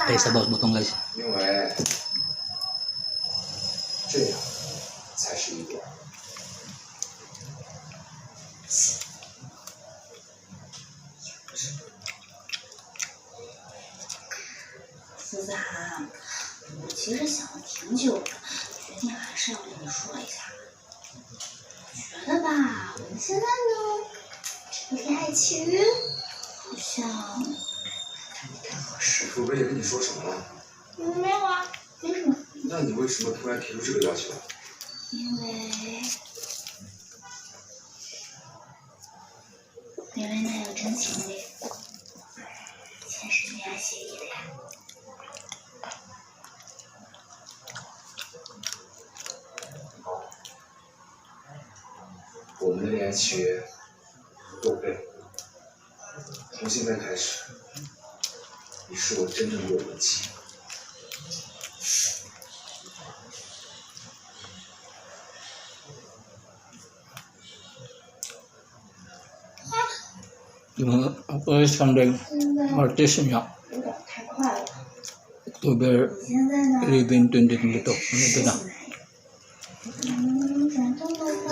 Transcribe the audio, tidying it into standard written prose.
Tayo sabaw sa butong, guys. 因为这样才是一段思子涵，我其实想了挺久的，决定还是要跟你说一下。我觉得吧，我们现在呢，这个恋爱契约好像不太合适。楚北也跟你说什么了？没有啊，没什么。那你为什么突然提出这个要求？因为那有真情侣签是恋爱协议的呀。好，我们的恋爱契约作废，从现在开始，你是我真正的未婚妻。 Yung ako is Sunday, 现在 Martes niya, 有点太快了。 October 你现在呢？ 11, 2022. Ano ito na? 嗯，转动的话，